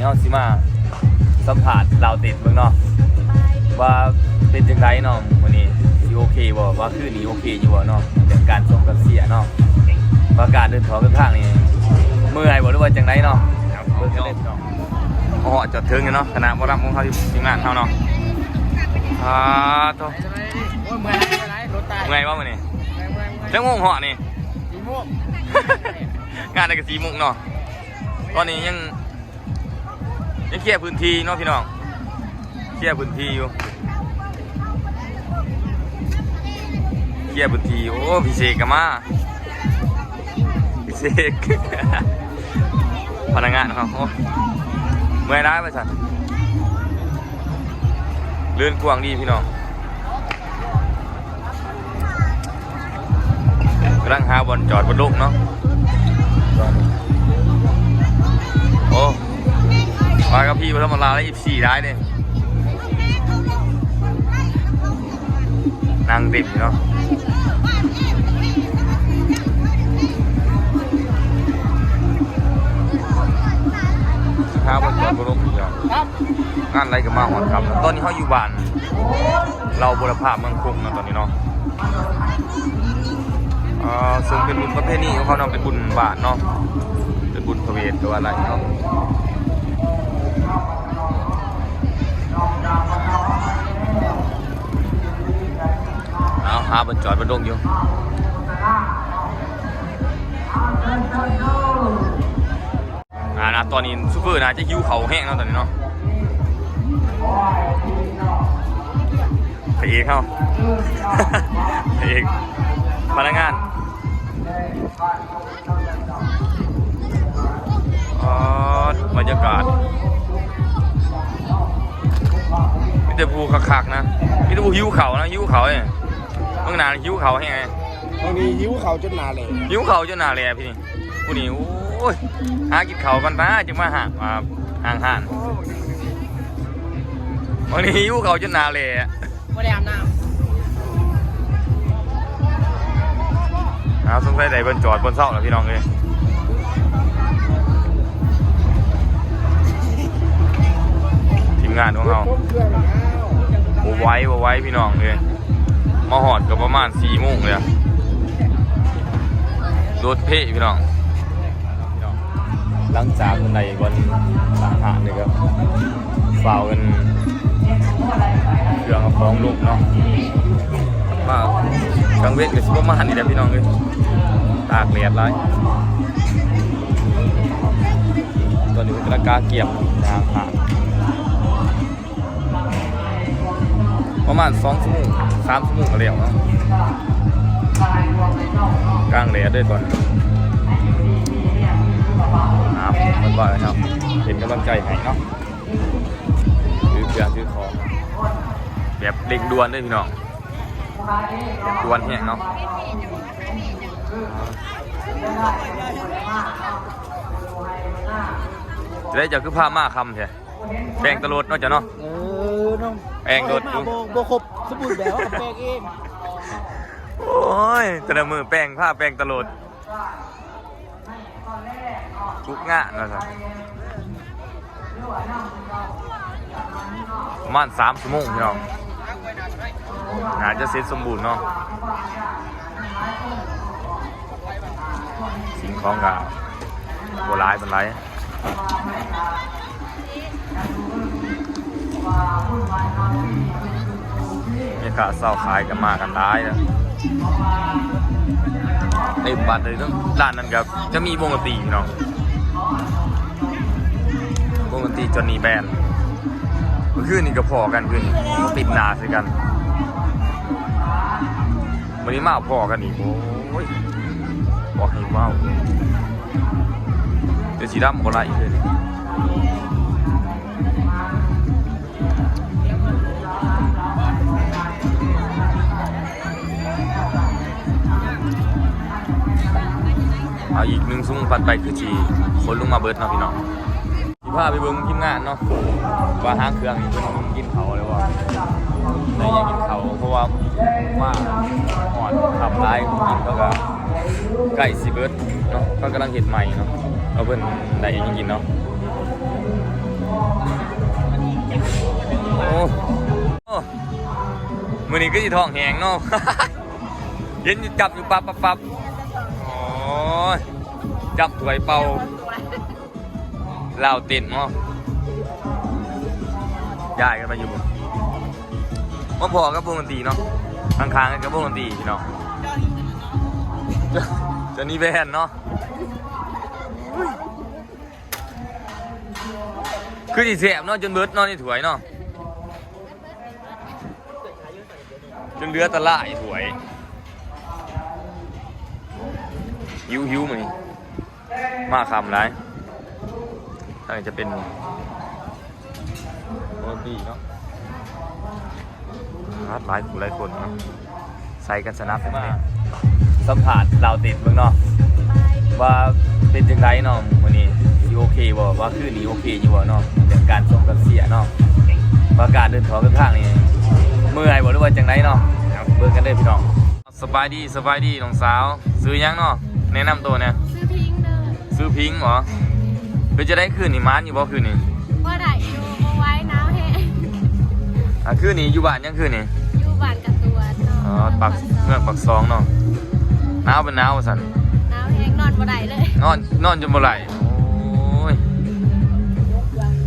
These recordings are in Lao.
ເຮົາຊິມາສຳພາດລາວເຕັດເບິ່ງເນາະ ວ່າເປັນຈັ່ງໃດເນາະ ມື້ນີ້ຊິໂອເຄບໍ່ ວ່າຄືນນີ້ໂອເຄຢູ່ບໍ່ເນາະ ເລື່ອງການຊົມກັບເຊຍເນາະ ວ່າການເດີນທາງເດີນທາງນີ້ເມື່ອຍບໍ່ ຫຼືວ່າຈັ່ງໃດເນາະ ເບິ່ງກັນເລີຍເນາະ. ຮອດຈອດເຖິງແລ້ວເນາະ ຄະນະໝໍລຳຂອງເຮົາ ທີມງານເຮົາເນາະ. ອາໂຕ ໂອ້ຍ ເມື່ອຍຫຼາຍ ລົດຕາຍ ເມື່ອຍບໍ່ມື້ນີ້? ເມື່ອຍ ເມື່ອຍ ເມື່ອຍ. ຈັກໂມງຮອດນີ້? ສີ່ໂມງ ງານໄດ້ກໍສີ່ໂມງເນາະ. ຕອນນີ້ຍັງ ຍັງເຄຍພື້ນທີ່ເນາະພີ່ນ້ອງ ເຄຍພື້ນທີ່ຢູ່ ເຄຍພື້ນທີ່. ໂອ້ ພີ່ເສກກໍມາ ພີ່ເສກ ພະນັກງານເຮົາ. ໂອ້ ເມື່ອຍຫຼາຍວ່າຊັ້ນ ເດີນກວ້າງດີພີ່ນ້ອງ. ກຳລັງຫາບ່ອນຈອດບ່ອນລົງເນາະ. ໂອ້ ມາກັບພີ່ບໍ່ທຳມະດາເດ້ ເອັຟຊີຫຼາຍເດ້ ນັ່ງເຕັມເນາະ. ຫາບ່ອນຈອດບ່ອນລົງຢູ່ແລ້ວ ງານໃດກໍມາຮອດຄ່ຳ. ຕອນນີ້ເຮົາຢູ່ບ້ານ ເລົ່າບຸລະພາເມືອງຄົງເນາະ ຕອນນີ້ເນາະ. ເອີ ເຊິ່ງເປັນບຸນປະເພນີຂອງເຂົາເນາະ ເປັນບຸນບ້ານເນາະ ເປັນບຸນພະເວດກໍວ່າໄດ້ເນາະ. ເອົາ ຫາບ່ອນຈອດບ່ອນລົງຢູ່. ອ່າ ນະ ຕອນນີ້ຊູເຟີ່ໜ້າຈະຫິວເຂົ້າແຮງເນາະ ຕອນນີ້ເນາະ. ພະເອກເຮົາ ພະເອກ ພະນັກງານ. ອໍ ບັນຍາກາດ ມີແຕ່ຜູ້ຄັກໆ ນະ ມີແຕ່ຜູ້ຫິວເຂົ້ານະ ຫິວເຂົ້າເດ້. ເບິ່ງໜ້າຫິວເຂົ້າແຮງເດ້ ບາງທີຫິວເຂົ້າຈົນໜ້າແຫຼ ຫິວເຂົ້າຈົນໜ້າແຫຼພີ່ນີ້. ຜູ້ນີ້ ໂອ້ຍ ຫາກິນເຂົ້າກ່ອນຕາ ຈຶ່ງມາຫາ ອ່າ ຫາງຮ້ານ. ບາງທີຫິວເຂົ້າຈົນໜ້າແຫຼ ບໍ່ໄດ້ອາບນ້ຳ. ອ້າວ ສົງໄສໄດ້ບ່ອນຈອດບ່ອນເຊົາລະພີ່ນ້ອງເອີຍ. ທີມງານຂອງເຮົາ ບໍ່ໄຫວ ບໍ່ໄຫວພີ່ນ້ອງເອີຍ. ມາຮອດກໍປະມານສີ່ໂມງແລ້ວ ລົດເພພີ່ນ້ອງ. ຫຼັງຈາກເພິ່ນໄດ້ບ່ອນຕັ້ງຮ້ານແລ້ວກໍຟ້າວກັນເຄື່ອງເອົາຂອງລົງເນາະ. ມາກາງເວັນກໍຊິປະມານນີ້ແຫຼະພີ່ນ້ອງເອີຍ ຕາກແດດຫຼາຍ. ຕອນນີ້ເພິ່ນກຳລັງກະກຽມທາງຜ່ານ ປະມານສອງຊົ່ວໂມງ ສາມຊົ່ວໂມງກໍແລ້ວເນາະ ກາງແດດເດ້ຕອນນີ້. ອ່າ ເພິ່ນວ່າເນາະ ເປັນກຳລັງໃຈໃຫ້ເນາະ ຖືເຄື່ອງຖືຂອງ ແບບເລັ່ງດ່ວນເດ້ພີ່ນ້ອງ ດ່ວນແຮງເນາະ. ຈະໄດ້ ເຈົ້າຄືພາມາຄ່ຳແທ້? ແປງຕະໂຫຼດເນາະເຈົ້າເນາະ. ເອີ ນ້ອງ ແປງໂດດຢູ່ ມາບໍ່ ບໍ່ຄົບສົມບູນແບບ ເຮົາກໍແປງເອງ. ໂອ້ຍ ແຕ່ລະມື້ແປງ ພາແປງຕະໂຫຼດ ທຸກງານວ່າຊັ້ນ. ປະມານສາມຊົ່ວໂມງພີ່ນ້ອງ ໜ້າຈະເສັດສົມບູນເນາະ. ສິ່ງຂອງກໍບໍ່ຫຼາຍປານໃດ ແມ່ຄ້າຊາວຂາຍກໍມາກັນຫຼາຍແລ້ວ ເຕັມບັດເລີຍ. ຮ້ານນັ້ນກໍຈະມີວົງດົນຕີເນາະ ວົງດົນຕີຈອນນີແບນ. ມື້ຄືນນີ້ກໍພໍ້ກັນ ຄືນນີ້ຕິດໜ້າໃສ່ກັນ. ມື້ນີ້ມາພໍ້ກັນອີກ ໂອ້ຍ ບໍ່ໃຫ້ເວົ້າ ແຕ່ສີດຳບໍ່ໄລ່ເລີຍ. ເອົາ ອີກໜຶ່ງຊົ່ວໂມງຜ່ານໄປ ຄືຊິຄົນລົງມາເບິດເນາະພີ່ນ້ອງ. ຊິພາໄປເບິ່ງທີມງານເນາະ ວ່າຫາງເຄື່ອງນີ້ເພິ່ນກິນເຂົ້າແລ້ວບໍ່ ໄດ້ຫຍັງກິນເຂົ້າ ເພາະວ່າມາຮອດຄ່ຳຫຼາຍ ກິນເຂົາກໍໃກ້ຊິເບິດເນາະ. ເຂົາກຳລັງເຮັດໃໝ່ເນາະ ວ່າເພິ່ນໄດ້ຫຍັງກິນເນາະ. ຄືຊິທ້ອງແຮງເນາະ ເຫັນຈັບຢູ່ປັບໆໆ ໂອ້ຍ ຈັບຖ້ວຍເປົ່າ ລາວເຕັ້ນເນາະ ຍ້າຍກັນມາຢູ່ ມາພໍ້ກັບວົງດົນຕີເນາະ ຂ້າງໆກັນກັບວົງດົນຕີພີ່ນ້ອງ ຈອນນີ້ແບນເນາະ ຄືຊິແຊບເນາະ ຈົນເບິດເນາະໃນຖ້ວຍເນາະ ຈົນເຫຼືອແຕ່ຫຼາຍຖ້ວຍ ຫິວໆ ມື້ນີ້ ມາຄ່ຳຫຼາຍ ທາງນີ້ຈະເປັນໂຮຕີເນາະ ປາດ ຫຼາຍຜູ້ຫຼາຍຄົນເນາະ ໃສ່ກັນສະໜັບ ມາສຳພາດລາວເຕັ້ນເບິ່ງເນາະ ວ່າເປັນຈັ່ງໃດເນາະ ມື້ນີ້ຊິໂອເຄບໍ່ ວ່າຄືນນີ້ໂອເຄຢູ່ບໍ່ເນາະ ເລື່ອງການຊົມກັບເຊຍເນາະ ວ່າການເດີນທາງເດີນທາງນີ້ເມື່ອຍບໍ່ ຫຼືວ່າຈັ່ງໃດເນາະ ເບິ່ງກັນເດີພີ່ນ້ອງ. ສະບາຍດີ ສະບາຍດີນ້ອງສາວ ຊື່ຫຍັງເນາະ ແນະນຳໂຕແດ່. ຊື່ພິງເດີ. ຊື່ພິງເບາະ? ເປັນຈັ່ງໃດຄືນນີ້ ໝານຢູ່ບໍ່ຄືນນີ້? ພໍໄດ້ຢູ່ ບໍ່ໄຫວ ໜາວແຮງ. ອ່າ ຄືນນີ້ຢູ່ບ້ານຫຍັງຄືນນີ້? ຢູ່ບ້ານກະຕວດເນາະ ເອີ ປາກ ເມືອງປາກຊ່ອງເນາະ. ໜາວເປັນໜາວວ່າຊັ້ນ. ໜາວແຮງ ນອນບໍ່ໄດ້ເລີຍ. ນອນ ນອນຈົນບໍ່ໄດ້. ໂອ້ຍ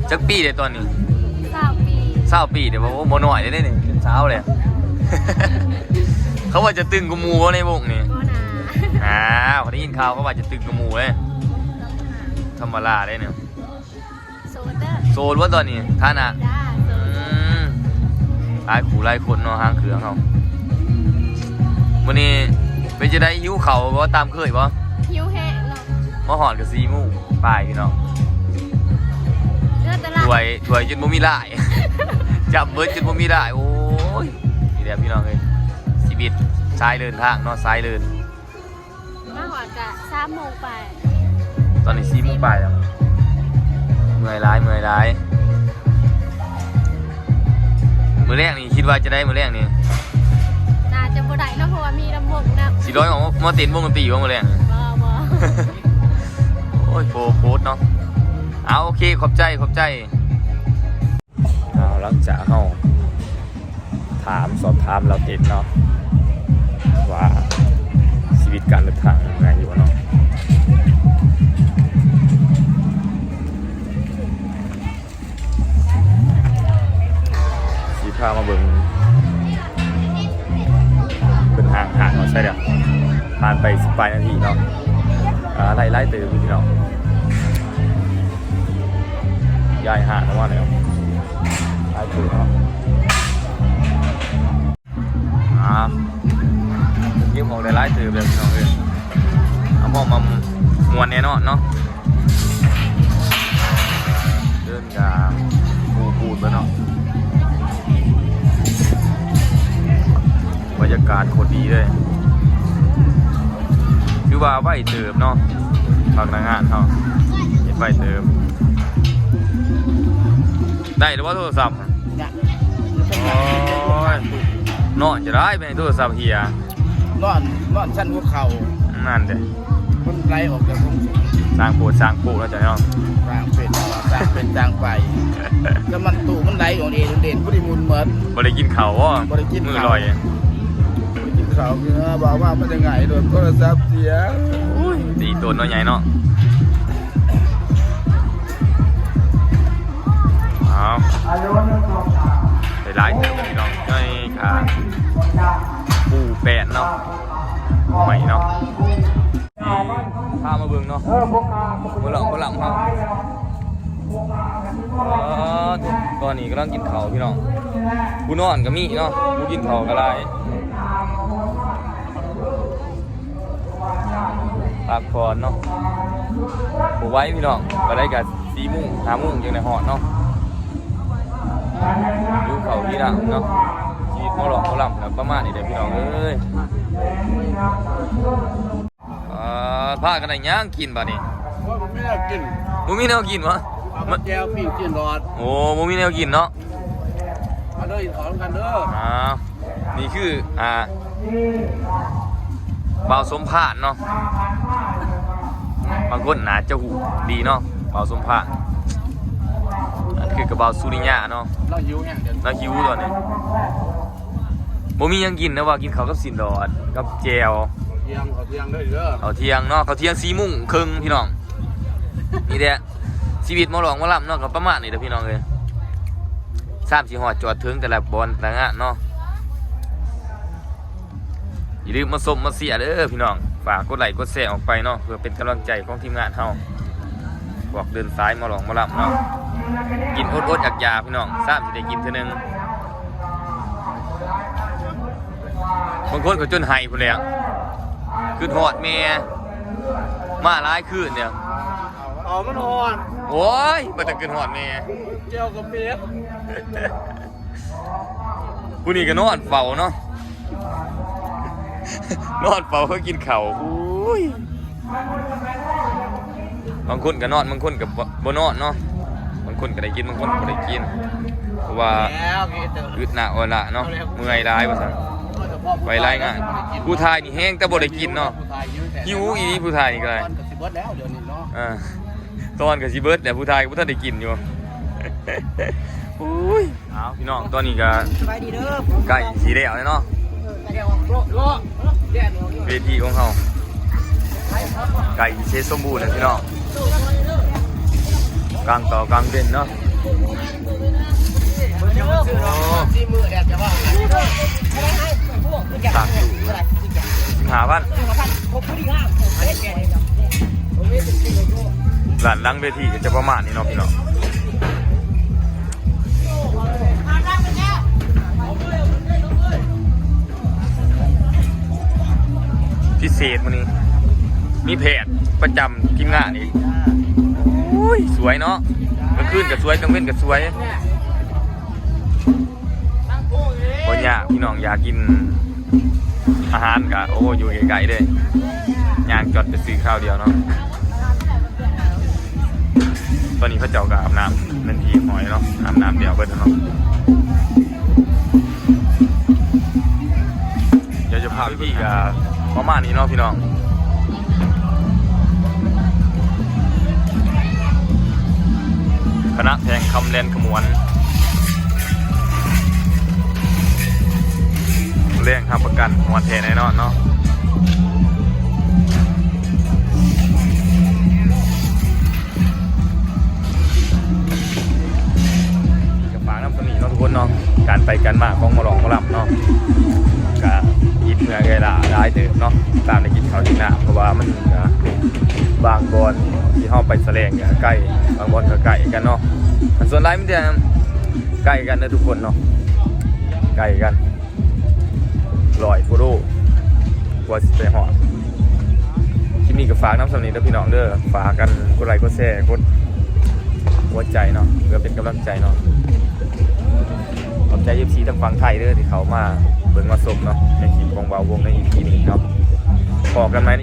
ຈັກປີແລ້ວຕອນນີ້? ຊາວປີ. ຊາວປີເດ້ບໍ່? ໂອ້ ບໍ່ນ້ອຍເດ້ນີ້ ເປັນສາວແລ້ວ. ເຂົາວ່າຈະຕຶງກວ່າໝູ່ໃນວົງນີ້. ບໍ່ນາ. ອ້າວ ໄດ້ຍິນຂ່າວເຂົາວ່າຈະຕຶງກວ່າໝູ່ເດ້. ທຳມະດາເດ້ນີ້. ໂສດເດີ. ໂສດບໍ່ຕອນນີ້? ຖານະ. ຈ້າ ໂສດ. ອືມ ຫຼາຍຄູ່ຫຼາຍຄົນເນາະ ຫາງເຄື່ອງເຮົາ. ມື້ນີ້ເປັນຈັ່ງໃດ ຫິວເຂົ້າບໍ່ ຕາມເຄີຍບໍ່? ຫິວແຮງເນາະ. ມາຮອດກໍສີ່ໂມງປາຍພີ່ນ້ອງ. ເຫຼືອແຕ່ລະ ຖ້ວຍ ຖ້ວຍຈົນບໍ່ມີຫຼາຍ ຈັບເບິດຈົນບໍ່ມີຫຼາຍ. ໂອ້ຍ ນີ້ແຫຼະພີ່ນ້ອງເອີຍ ຊີວິດສາຍເດີນທາງເນາະ ສາຍເດີນ. ມາຮອດກະສາມໂມງປາຍ. ຕອນນີ້ສີ່ໂມງປາຍແລ້ວ. ເມື່ອຍຫຼາຍ ເມື່ອຍຫຼາຍ. ມື້ແລງນີ້ຄິດວ່າຈະໄດ້ ມື້ແລງນີ້? ໜ້າຈະບໍ່ໄດ້ເນາະ ເພາະວ່າມີລຳວົງນຳ. ຊິລອຍອອກມາ ມາເຕັ້ນວົງດົນຕີບໍ່ມື້ແລງ? ບໍ່ ບໍ່. ໂອ້ຍ ໂພດເນາະ. ເອົາ ໂອເຄ ຂອບໃຈ ຂອບໃຈ. ເອົາ ຫຼັງຈາກເຮົາຖາມ ສອບຖາມລາວເຕັນເນາະ ວ່າຊີວິດການເດີນທາງງ່າຍຢູ່ບໍ່ເນາະ ຊິພາມາເບິ່ງ ເພິ່ນຫາງ ຫາງເຮົາໃສ່ແລ້ວ ຜ່ານໄປສິບປາຍນາທີເນາະ. ອ່າ ໄລ່ ໄລ່ເຕີບຢູ່ພີ່ນ້ອງ ຍ້າຍຫາງອອກມາແລ້ວ ຫຼາຍເຕີບເນາະ. ອ່າ ເກັບອອກໄດ້ຫຼາຍເຕີບແລ້ວພີ່ນ້ອງເອີຍ ຮັບຮອງວ່າມ່ວນແນ່ນອນເນາະ. ເດີນກະປູປູນເບິດເນາະ ບັນຍາກາດໂຄດດີເລີຍ ຖືວ່າໄວເຕີບເນາະ ພະນັກງານເຮົາເຮັດໄວເຕີບ. ໄດ້ແລ້ວບໍ່ໂທລະສັບ? ຍັງ. ໂອ້ຍ ນອນຈະໄດ້ ແມ່ນໂທລະສັບເຫຍ. ນອນ ນອນຊັ້ນຫົວເຂົ່າ. ນັ້ນເດ້ ມັນໄຫຼອອກຈາກຫ້ອງ. ສ້າງໂພດສ້າງໂພດເນາະ ເຈົ້າເນາະ. ສ້າງເປັນ ສ້າງເປັນສ້າງໄປ ແລ້ວມັນ ຕູ້ມັນໄຫຼອອກເອງເອງ ບໍ່ໄດ້ໝູນໝົດ. ບໍ່ໄດ້ກິນເຂົ້າບໍ? ບໍ່ໄດ້ກິນເຂົ້າ ມື້ລອຍ ບໍ່ໄດ້ກິນເຂົ້າ. ເອີ ບອກວ່າມັນຍັງໄງ ໂດນໂທລະສັບເສຍ. ໂອ້ຍ ຕີໂຕນເນາະ ໃຫຍ່ເນາະ. ເອົາ ໄດ້ຫຼາຍເຕີບພີ່ນ້ອງ ໃນຂາປູແປນເນາະ ໃໝ່ເນາະ. ພາມາເບິ່ງເນາະ ໂພລັມ ໂພລັມເຮົາ. ເອີ ຕອນນີ້ກຳລັງກິນເຂົ້າພີ່ນ້ອງ ຜູ້ນອນກໍມີເນາະ ຜູ້ກິນເຂົ້າກໍຫຼາຍ. ພັກຜ່ອນເນາະ ບໍ່ໄຫວພີ່ນ້ອງ ບໍ່ໄດ້ກະສີ່ໂມງ ຫ້າໂມງຈຶ່ງໄດ້ຮອດເນາະ. ຫິວເຂົ້າຫິວນ້ຳເນາະ ຊີວິດໝໍຫຼອກໝໍລຳກໍປະມານນີ້ແຫຼະພີ່ນ້ອງເອີຍ. ອ່າ ພາກັນໄດ້ຫຍັງກິນບາດນີ້? ໂອ້ຍ ບໍ່ມີແນວກິນ ບໍ່ມີແນວກິນຫວາ? ເອົາແຈ່ວປີ້ງຊີ້ນຫຼອດ. ໂອ້ ບໍ່ມີແນວກິນເນາະ. ມາເດີ ກິນເຂົ້ານຳກັນເດີ. ອ່າ ນີ້ຄື ອ່າ ບ່າວສົມພານເນາະ ບາງຄົນໜ້າຈະຮູ້ດີເນາະ ບ່າວສົມພານ. ອັນຄືກັບບ່າວສຸລິຍາເນາະ ລາວຫິວແຮງ ລາວຫິວຕອນນີ້. ບໍ່ມີຫຍັງກິນນະ ວ່າກິນເຂົ້າກັບຊີ້ນດອດ ກັບແຈ່ວ. ເຂົ້າທ່ຽງ ເຂົ້າທ່ຽງເດີ ເດີ ເຂົ້າທ່ຽງເນາະ ເຂົ້າທ່ຽງສີ່ໂມງເຄິ່ງພີ່ນ້ອງ. ນີ້ແຫຼະຊີວິດໝໍຫຼອງໝໍລຳເນາະ ກໍປະມານນີ້ແຫຼະພີ່ນ້ອງເອີຍ. ຊາມຊິຮອດຈອດເຖິງແຕ່ລະບ່ອນແຕ່ລະງານເນາະ. ຢ່າລືມມາຊົມມາເຊຍເດີພີ່ນ້ອງ ຝາກກົດໄລ້ກົດແຊອອກໄປເນາະ ເພື່ອເປັນກຳລັງໃຈຂອງທີມງານເຮົາ ພວກເດີນສາຍໝໍຫຼອງໝໍລຳເນາະ. ກິນອົດໆຢາກໆພີ່ນ້ອງ ຊາມຊິໄດ້ກິນເທື່ອໜຶ່ງ. ບາງຄົນກໍຈົນໄຫ້ພຸ້ນແຫຼະ ຄິດຮອດແມ່ ມາຫຼາຍຄືນແລ້ວ. ເອົາ ມັນຮອດ ໂອ້ຍ ບໍ່ຕາຄິດຮອດແມ່ ແຈ່ວກັບເປັດ. ຜູ້ນີ້ກໍນອນເຝົ້າເນາະ ນອນເຝົ້າເພື່ອກິນເຂົ້າ. ໂອ້ຍ ບາງຄົນກໍນອນ ບາງຄົນກໍບໍ່ ບໍ່ນອນເນາະ ບາງຄົນກໍໄດ້ກິນ ບາງຄົນກໍບໍ່ໄດ້ກິນ ເພາະວ່າອຶດໜ້າອອຍລ້າເນາະ ເມື່ອຍຫຼາຍວ່າຊັ້ນ. ໄປລາຍງານ ຜູ້ຖ່າຍນີ້ແຮງແຕ່ບໍ່ໄດ້ກິນເນາະ ຫິວອີ່ຫຼີຜູ້ຖ່າຍນີ້ກໍໄດ້. ເອີ ຕອນກໍຊິເບິດແລ້ວ ຜູ້ຖ່າຍກໍບໍ່ທັນໄດ້ກິນຢູ່. ໂອ້ຍ ເອົາ ພີ່ນ້ອງ ຕອນນີ້ກໍ ສະບາຍດີເດີ ໃກ້ຊິແລ້ວແລ້ວເນາະ ເວທີຂອງເຮົາ ໃກ້ຊິເສັດສົມບູນແລ້ວພີ່ນ້ອງ ກາງຕໍ່ກາງເວັນເນາະ. ໂອ້ ສາມສິບຫ້າພັນ ຮ້ານຫຼັງເວທີກໍຈະປະມານນີ້ເນາະພີ່ນ້ອງ. ພິເສດມື້ນີ້ ມີແພດປະຈຳທີມງານອີກ. ໂອ້ຍ ສວຍເນາະ ກາງຄືນກໍສວຍ ກາງເວັນກໍສວຍ. ບໍ່ຍາກພີ່ນ້ອງ ຢາກກິນອາຫານກະ ໂອ້ ຢູ່ໃກ້ໆເດ້ ຍ່າງຈອດໄປຊື້ຄາວດຽວເນາະ. ຕອນນີ້ເຂົາເຈົ້າກໍອາບນ້ຳເປັນທີ່ຮຽບຮ້ອຍເນາະ ອາບນ້ຳດຽວເບິດເນາະ. ດຽວຈະພາໄປເບິ່ງ ກໍປະມານນີ້ເນາະພີ່ນ້ອງ. ຄະນະແພງຄຳແລ່ນຂະໝວນ ແລງຮັບປະກັນ ມ່ວນແທ້ແນ່ນອນເນາະ. ກໍຝາກນຳສ່ຳນີ້ເນາະທຸກຄົນເນາະ ການໄປການມາຂອງໝໍຫຼອງໝໍລຳເນາະ ກໍອິດເມື່ອຍເອື້ອຍລ້າຫຼາຍເຕີບເນາະ ຕາມໄດ້ກິນເຂົ້າກິນນ້ຳ ເພາະວ່າມັນກໍບາງບ່ອນທີ່ເຮົາໄປສະແຫຼງກໍໃກ້ ບາງບ່ອນກໍໃກ້ກັນເນາະ ສ່ວນຫຼາຍມັນຈະໃກ້ກັນເດີທຸກຄົນເນາະ ໃກ້ກັນ ຮ້ອຍກວ່າໂລກວ່າຊິໄປຮອດ. ຄລິບນີ້ກໍຝາກນຳສ່ຳນີ້ເດີພີ່ນ້ອງເດີ ຝາກກັນກົດໄລ້ກົດແຊ ກົດຫົວໃຈເນາະ ເພື່ອເປັນກຳລັງໃຈເນາະ. ຂອບໃຈເອັຟຊີທາງຝັ່ງໄທເດີ ທີ່ເຂົ້າມາເບິ່ງມາຊົມເນາະ ໃນຄລິບຂອງບ່າວວົງໃນອີພີນີ້ເນາະ. ພໍ້ກັນໃໝ່ໃນ